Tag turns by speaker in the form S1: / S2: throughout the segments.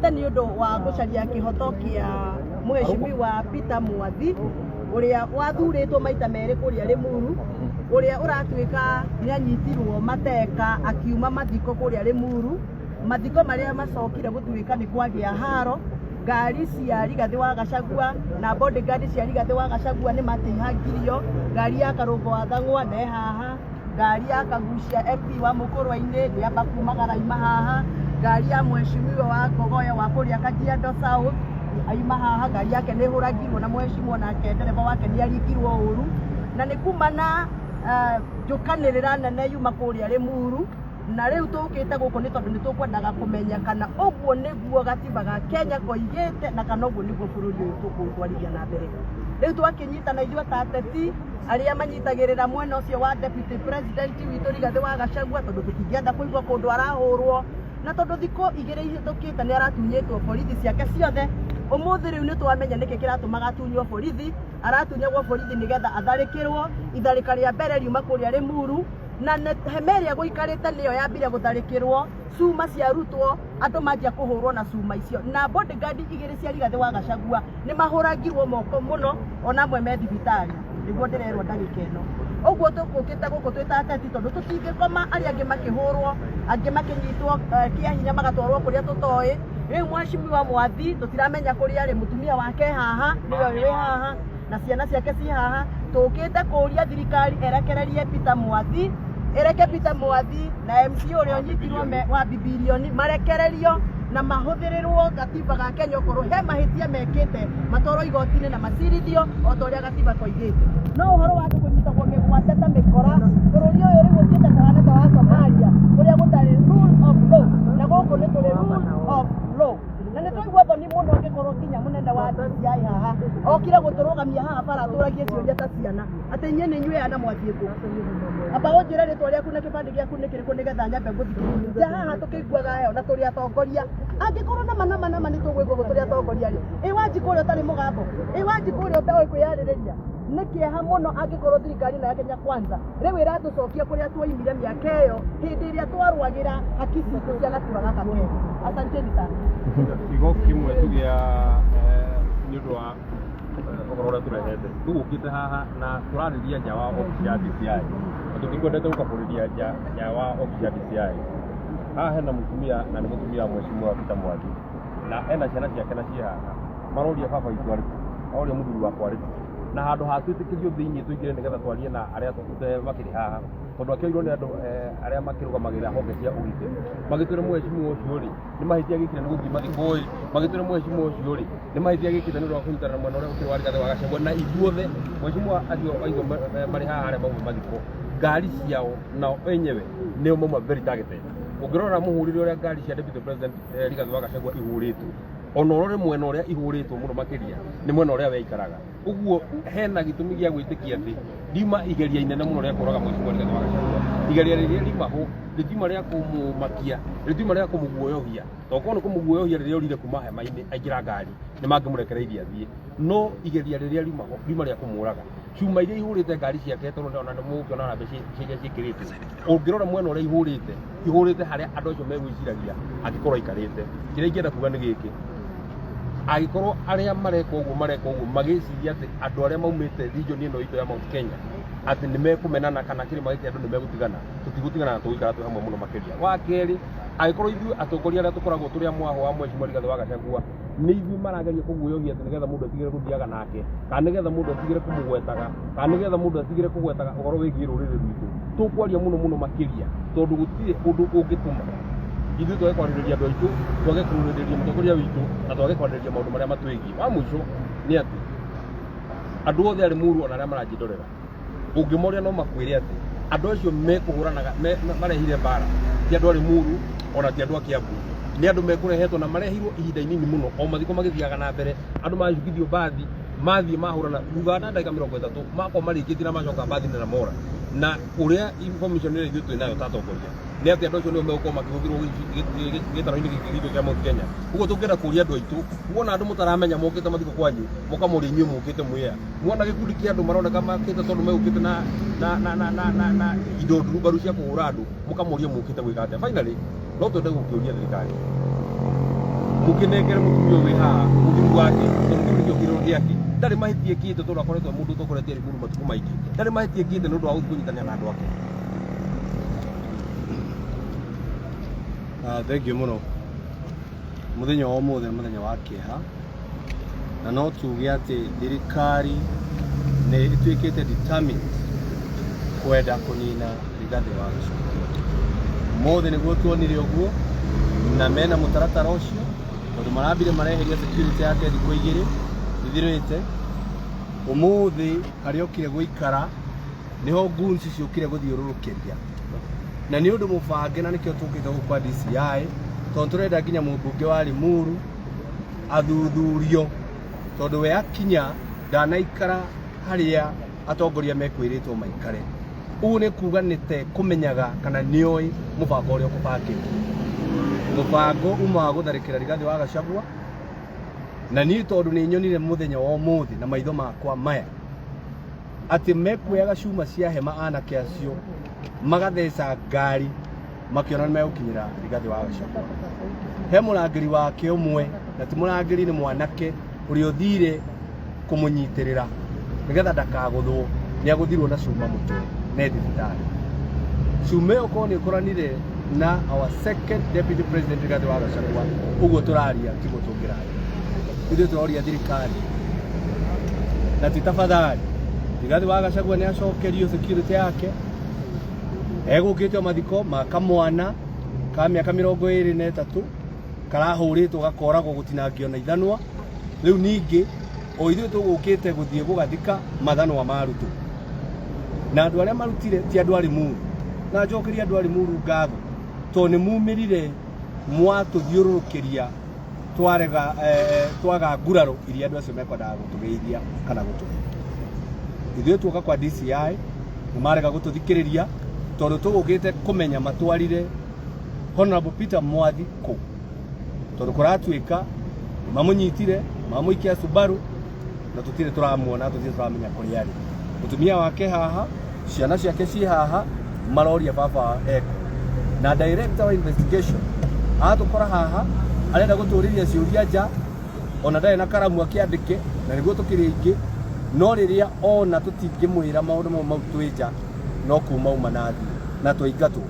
S1: Nĩ ũndũ wa gũcaria kĩhoto kĩa Mheshimiwa Peter Mwathi ũrĩa wathurĩtwo maita merĩ kũrĩa Limuru, ũrĩa ũratuĩka nĩ anyitirwo mateka akiuma mathiko kũrĩa Limuru, mathiko marĩa macokire gũtuĩka nĩ kwagĩa haro, ngari cia Rigathĩ wa Gachagua na bodyguard cia Rigathĩ wa Gachagua nĩ matihangirio, ngari ya Karũngo wa Thang'wa me haha, ngari ya Kagucia MP wa Mũkũrwe-inĩ nĩ amba kumagara aima haha, ngari ya mheshimiwa wa Ngogoyo wa kũrĩa Kajiado South aima haha, ngari yake nĩ ĩhũragirwo na mheshimiwa nake ndereba wake nĩ aringirwo ũru, na nĩ kuma na njũkanĩrĩra nene yuma kũrĩa Limuru. Na rĩu tũkĩte gũkũ nĩ tondũ nĩ tũkwendaga kũmenya kana ũguo nĩguo gatiba ga Kenya koigĩte na kana ũguo nĩguo bũrũri ũyũ tũkũũtwarithia na mbere. Rĩu twakĩnyitana ithuĩ ta ateti arĩa manyitagĩrĩra mwena ũcio wa deputy president witũ Rigathĩ wa Gachagua, tondũ tũtingĩenda kũigua kũndũ arahũrwo, na tondũ thikũ igĩrĩ ihĩtũkĩte nĩ aratunyĩtwo borithi ciake ciothe. Ũmũthĩ rĩu nĩ twamenya nĩkĩ kĩratũmaga atunywo borithi. Aratunyagwo borithi nĩgetha atharĩkĩrwo. Itharĩka rĩa mbere riuma kũrĩa Limuru, na hema ĩrĩa gũikarĩte nĩyo yambire gũtharĩkĩrwo, cuma ciarutwo, andũ manjia kũhũrwo na cuma icio, na bodyguard igĩrĩ cia Rigathĩ wa Gachagua nĩ mahũrangirwo moko mũno, ona amwe me thibitarĩ, nĩguo ndĩrerwo ndagĩka ĩno. Ũguo tũkũkĩte gũkũ twĩ ta ateti tondũ tũtingĩkoma arĩa angĩ makĩhũrwo, angĩ makĩnyitwo kĩa hinya magatwarwo kũrĩa tũtoĩ. Rĩu mheshimiwa Mwathi tũtiramenya kũrĩa arĩ, mũtumia wake haha, nĩwe wĩ haha, na ciana ciake ci haha. Tũkĩte kũria thirikari ĩrekererie Peter Mwathi, ĩreke Peter Mwathi na MC ũrĩa ũnyitirwo wa bibilioni marekererio na mahũthĩrĩrwo gatiba ga Kenya okorwo he mahĩtia mekĩte matwarwo igoti-inĩ na macirithio o ta ũrĩa gatiba koigĩte. No ũhoro wa andũ kũnyitagwo mĩgwate ta mĩkora, bũrũri ũyũ rĩu ũthiĩte kũhana ta wa Somalia kũrĩa gũtarĩ rule of law, na gũkũ nĩ tũrĩ rule of law. Na nĩ twaigua thoni mũno angĩkorwo nginya mũnene wa DCI haha okire gũtũrũgamia haha bara atũragie ciũria ta ciana atĩ inyuĩ nĩ inyuĩ ana mwathiĩ kũ. Amba ũnjĩre rĩtwa rĩaku na kĩbandĩ gĩaku nĩ kĩrĩkũ nĩgetha nyambe ngũthikĩrĩrie. Nja haha tũkĩiguaga heho na tũrĩ atongoria. Angĩkorwo nama nama nama nĩ tũgwĩkwo ũguo tũrĩ atongoria rĩ, ĩ Wanjikũ ũrĩa ũtarĩ mũgambo, ĩ Wanjikũ ũrĩa ũtoĩ kwĩyarĩrĩria. Nĩ kĩeha mũno angĩkorwo thirikari ĩno ya Kenya Kwanza rĩu ĩratũcokia kũrĩa twoimire mĩaka ĩyo hĩndĩ ĩrĩa twarũagĩra haki citũ cia gatiba gaka Kenya. Asanteni sana.
S2: Kiugo kĩmwe tu gĩa nĩ ũndũ wa ũhoro ũrĩa tũrehete tũgũkĩte haha na tũrarĩria nja wa obici ya DCI na tũtikwendete gũkabũrĩria nja wa obici ya DCI. Haha hena mũtumia na nĩ mũtumia wa mheshimiwa Peter Mwathi na ena ciana ciake na ciĩ haha, maroria baba witũ arĩ kũ, maroria mũthuri wakwa arĩ kũ, na handũ ha twĩtĩkĩrio thĩinĩ tũingĩre nĩgetha twarie na arĩa makĩrĩ haha, tondũ akĩoirwo nĩ andũ arĩa makĩrũgamagĩrĩra honge cia ũgitĩri, magĩtwĩra mheshimiwa ũcio rĩ nĩ mahĩtia agĩkire nĩ gũthiĩ mathiko ĩ, magĩtwĩra mheshimiwa ũcio rĩ nĩ mahĩtia agĩkĩte nĩ ũndũ wa kũnyitana na mwena ũrĩa ũkĩrĩ wa Rigathĩ wa Gachagua, na ithuothe mheshimiwa acio aigua marĩ haha arĩa mauma mathiko, ngari ciao nao enyewe nĩo mauma very targeted. Ũngĩrora mũhũrĩre ũrĩa ngari cia deputy president Rigathĩ wa Gachagua ihũrĩtwo, ona ũrore mwena ũrĩa ihũrĩtwo mũno makĩria nĩ mwena ũrĩa we aikaraga. Ũguo hena gĩtũmi gĩa gwĩtĩkia atĩ riuma igeria inene mũno rĩa kũraga mheshimiwa Rigathĩ wa Gachagua. Igeria rĩrĩa riuma ho rĩtiuma rĩa kũmũmakia, rĩtiuma rĩa kũmũguoyohia, tondũ korwo nĩ kũmũguoyohia rĩrĩa orire kuma hema-inĩ aingĩra ngari nĩ mangĩmũrekereirie athiĩ, no igeria rĩrĩa riuma ho riuma rĩa kũmũraga. Cuma iria ihũrĩte ngari ciake tondũ ona nĩ mũgũkĩona ona mbeca iria ciĩkĩrĩtwo, ũngĩrora mwena ũrĩa ihũrĩte, ihũrĩte harĩa andũ acio megwĩciragia angĩkorwo aikarĩte. Kĩrĩa ingĩenda kuga nĩ gĩkĩ, angĩkorwo arĩa mareka ũguo mareka ũguo magĩciria atĩ andũ arĩa maumĩte region ĩno itũ ya Mount Kenya atĩ nĩ mekũmenana kana kĩrĩma gĩkĩ andũ nĩ megũtigana, tũtigũtigana na tũgũikara twĩ hamwe mũno makĩria. Wa kerĩ, angĩkorwo ithuĩ atongoria arĩa tũkoragwo tũrĩ a mwahũ wa Mheshimiwa Rigathĩ wa Gachagua nĩ ithuĩ marageria kũguoyohia atĩ nĩgetha mũndũ atigĩre gũthiaga nake, kana nĩgetha mũndũ atigĩre kũmũgwetaga, kana nĩgetha mũndũ atigĩre kũgwetaga ũhoro wĩgiĩ rũrĩrĩ rwitũ, tũkwaria mũno mũno makĩria tondũ gũtirĩ ũndũ ũngĩtũma ithuĩ twage kwarĩrĩria andũ aitũ, twage kwarĩrĩria mũtongoria witũ na twage kwarĩrĩria maũndũ marĩa matwĩgiĩ. Wa mũico nĩ atĩ andũ othe arĩ mũru ona arĩa maranjĩndorera ũngĩmoria no makwĩre atĩ andũ acio mekũhũranaga marehire mbara ti andũ arĩ mũru ona ti andũ a Kiambu, nĩ andũ mekũrehetwo na marehirwo ihinda inini mũno o mathiko magĩthiaga na mbere, andũ macukithio mbathi mathiĩ mahũrana thutha wa ndagĩka 30 makorwo marĩkĩtie na macoka mbathi-inĩ na mora. Na ũrĩa information ĩrĩa ithuĩ twĩ nayo ta atongoria nĩ atĩ andũ acio nĩo megũkorwo makĩhũthĩrwo gĩtarũ-inĩ gĩkĩ gitũ kĩa Mount Kenya. Ũguo tũngĩenda kũria andũ aitũ, muona andũ mũtaramenya mokĩte mathiko kwanyu, mũkamoria inyuĩ mũkĩte mwĩ a. Muona gĩkundi kĩa andũ maroneka makĩte tondũ megũkĩte na na na na na na na indo ndurumbaru cia kũhũra andũ, mũkamoria mũkĩte gwĩka atĩa. Finally, no twende gũkĩũria thirikari. Mũkĩnengere mũtumia ũyũ wĩ haha mũthimu wake, tondũ kĩu nĩkĩo kĩrĩro gĩake. Ndarĩ mahĩtia ekĩte, tondũ akoretwo mũndũ ũtongoretie Limuru matukũ maingĩ. Ndarĩ mahĩtia ekĩte nĩ ũndũ wa gũthiĩ kũnyitanĩra na andũ ake.
S3: Thank you mũno. Mũthenya wa ũmũthĩ nĩ mũthenya wa kĩeha, na no tuge atĩ thirikari nĩ ĩtuĩkĩte determined kwenda kũnina Rigathĩ wa Gachagua. Ũmũthĩ nĩguo tuonire ũguo, na mena mũtaratara ũcio, tondũ marambire mareheria security yake thikũ igĩrĩ ithirĩte. Ũmũthĩ harĩa okire gũikara niho goons ciũkire gũthiũrũrũkĩria, na nĩ ũndũ mũbange, na nĩkĩo tũkĩte gũkũ kwa DCI, tondũ tũrenda nginya mũmbunge wa Limuru athuthurio, tondũ we akinya ndanaikara harĩa atongoria mekwĩrĩtwo maikare. Ũguo nĩ kuga nĩ te kũmenyaga kana nĩoĩ mũbango ũrĩa ũkũbangĩtwo. Mũbango uma wa gũtharĩkĩra Rigathĩ wa Gachagua, na niĩ tondũ nĩ nyonire mũthenya wa ũmũthĩ na maitho makwa maya atĩ mekuoyaga cuma cia hema anake acio magatheca ngari makiona nĩ megũkinyĩra Rigathĩ wa Gachagua. He mũrangĩri wake ũmwe, na ti mũrangĩri, nĩ mwanake ũrĩa ũthire kũmũnyitĩrĩra nĩgetha ndakagũthwo, nĩ agũthirwo na cuma mũtwe na thibitarĩ. Cuma ĩyo korwo nĩ ĩkoranire na our second deputy president Rigathĩ wa Gachagua, ũguo tũraria tiguo tũngĩraria. Ithuĩ tũroria thirikari na ti tafadhali, Rigathĩ wa Gachagua nĩ acokerio security yake. Egũkĩte o mathiko ma kamwana ka mĩaka 23 karahũrĩtwo gakoragwo gũtinangio na ithanwa. Rĩu ningĩ o ithuĩ tũgũkĩte gũthiĩ gũgathika mathanwa marutwo, na andũ arĩa marutire ti andũ a Limuru. Na njokeria andũ a Limuru ngatho, tondũ nĩ mumĩrire mwatũthiũrũrũkĩria twarega twaga nguraro iria andũ acio mekwendaga gũtũgeithia kana gũtũhe. Ithuĩ tuoka kwa DCI nĩ marega gũtũthikĩrĩria, tondũ tũgũkĩte kũmenya matwarire Honorable Peter Mwathi kũ, tondũ kũratuĩka mamũnyitire mamũikia Subaru na tũtirĩ tũramuona, tũtirĩ tũramenya kũrĩa arĩ. Mũtumia wake haha, ciana ciake ciĩ haha, maroria baba eko. Na director wa investigation atũkora haha arenda gũtũrĩria ciũria nja, ona ndarĩ na karamu akĩandĩke, na nĩguo tũkĩrĩ aingĩ. No rĩrĩa ona tũtingĩmwĩra maũndũ mau mau twĩ nja, no kuma uma na thiĩ na twaingatwo.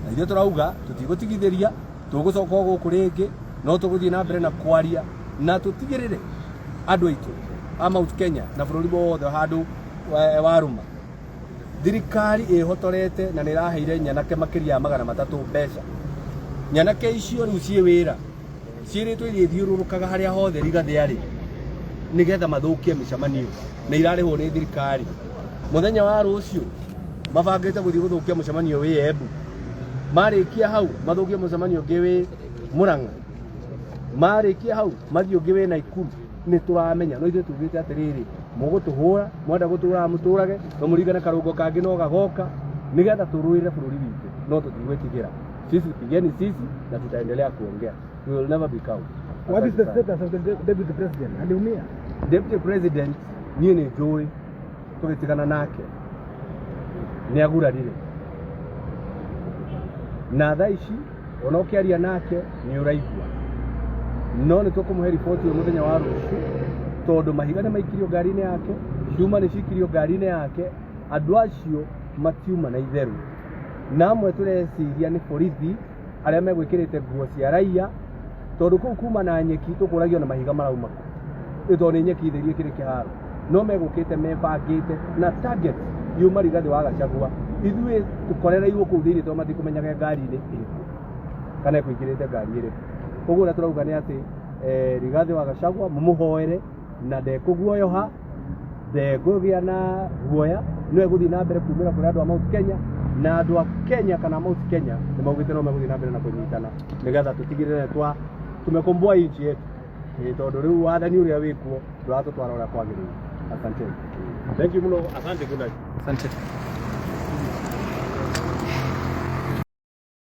S3: Na ithuĩ tũrauga tũtigũtigithĩria, tũgũcoka o gũkũ rĩngĩ, no tũgũthiĩ na mbere na kwaria na tũtigĩrĩre andũ aitũ a Mount Kenya na bũrũri wothe handũ warũma. Thirikari ĩhotorete na nĩ ĩraheire nyanake makĩria ya 300 mbeca. Nyanake icio rĩu ciĩ wĩra, ciĩrĩtwo irĩthiũrũrũkaga harĩa hothe Rigathĩ arĩ nĩgetha mathũkie mĩcemanio, na irarĩhwo nĩ thirikari. Mũthenya wa rũciũ mabangĩte gũthiĩ gũthũkia mũcemanio wĩ Embu, marĩkia hau mathũkie mũcemanio ũngĩ wĩ Murang'a, marĩkia hau mathiĩ ũngĩ wĩ Naikuru. Nĩ tũramenya, no ithuĩ tugĩte atĩrĩrĩ, mũgũtũhũra, mwenda gũtũraga mũtũrage, no mũringane karũngo kangĩ no gagoka nĩgetha tũrũĩre bũrũri witũ, no tũtigwĩtigĩra. Sisi pigeni sisi na tutaendelea kuongea. We will never be cowed.
S4: What is the status of the deputy president? Aliumia?
S3: Deputy president niĩ nĩ njũĩ tũgĩtigana nake nĩ agurarire, na thaa ici ona ũkĩaria nake nĩ ũraigua, no nĩ tũkũmũhe riboti ũyũ mũthenya wa rũciũ, tondũ mahiga nĩ maikirio ngari-inĩ yake, cuma nĩ cikirio ngari-inĩ yake. Andũ acio matiuma na itherũ, na amwe tũreciria nĩ borithi arĩa megwĩkĩrĩte nguo cia raia, tondũ kũu kuma na nyeki tũkũragio na mahiga marauma kũ, tondũ nĩ nyeki therie kĩrĩ kĩharo, no megũkĩte mebangĩte na target yuma Rigathĩ wa Gachagua. Ithuĩ tũkorereirwo kũu thĩinĩ, tondũ matikũmenyaga ngari-inĩ ĩrĩkũ kana ĩkũingĩrĩte ngari ĩrĩkũ. Koguo ũrĩa tũrauga nĩ atĩ Rigathĩ wa Gachagua mũmũhoere na ndekũguoyoha, ndekũgĩa na guoya, no egũthiĩ na mbere kumĩra kũrĩ andũ a Mount Kenya, na andũ a Kenya kana Mount Kenya nĩ maugĩte no megũthiĩ na mbere na kũnyitana nĩgetha tũtigĩrĩre twa tumekomboa nchi yetu, tondũ rĩu wathani ũrĩa wĩkuo ndũratũtwara ũrĩa kwagĩrĩire. Asanteni.
S2: Thank you muno, asante, good night.
S5: Asante.